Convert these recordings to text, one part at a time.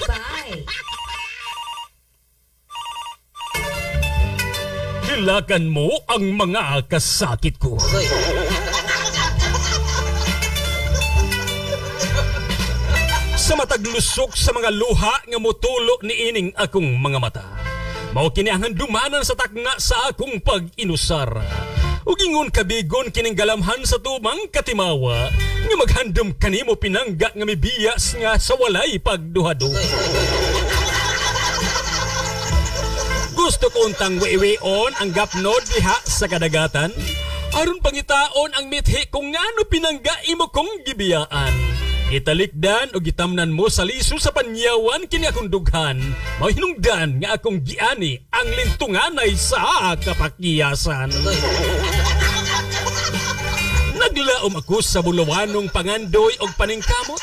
Bye. Hilakan mo ang mga kasakit ko. Sa mataglusok sa mga luha nga motulo ni ining akong mga mata. Mao kini ang handumanan sa takna sa akong pag-inusar. Ug ingon kabigon kining galamhan sa tumang katimawa nga maghandom kanimo, pinangga, nga mibiyas nga sa walay pagduha-duha. Gusto ko untang wiwion ang gapnod diha sa kadagatan. Aron pangitaon ang mithi kung ngano, pinangga, imo kong gibiyaan. Gitalikdan o gitamnan mo sa liso sa panyawan kini akong dughan. Mao hinungdan nga akong giani ang lintunganay sa kapakiyasan. Naglaom ako sa bulawanong pangandoy og paningkamot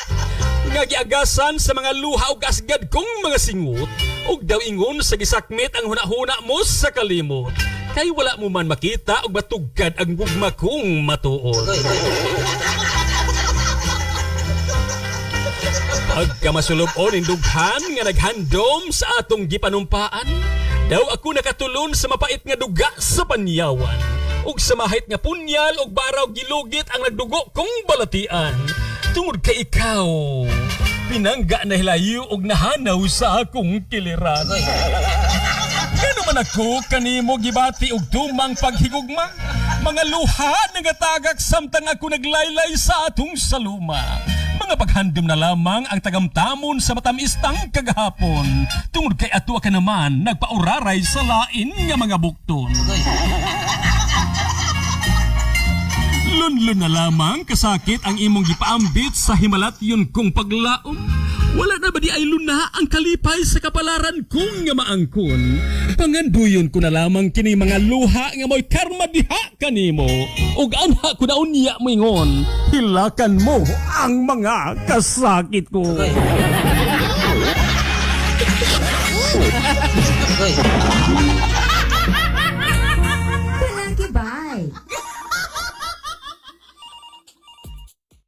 nga giagasan sa mga luha ug asgad kong mga singot, ug daw ingon sa gisakmit ang hunahuna mo sa kalimot kay wala mo man makita og matugkad ang gugma kong matuod. Pagkamasulub-on ning dughan nga naghandom sa atong gipanumpaan, daw ako nakatulon sa mapait nga duga sa panyawan. Ug sa mahit nga punyal ug baraw gilugit ang nagdugo kong balatian. Tungod kay ikaw, pinangga, nahilayo og nahanaw sa akong kiliran. Ngano man ako kanimo gibati og tumang paghigugma? Mga luha nagatagak samtang ako naglaylay sa atong saluma. Mga paghandom na lamang ang tagamtamon sa matamistang kagahapon. Tungod kay ato ka naman nagpauraray sa lain nga mga bukton. Lunlun na lamang kasakit ang imong gipaambit sa himalatyon kong paglaom. Wala na ba di ay luna ang kalipay sa kapalaran kong nga maangkon? Panganduyon ko na lamang kini mga luha nga mo'y karma diha kanimo. Ug anha ko na unya moingon, hilakan mo ang mga kasakit ko. Uy.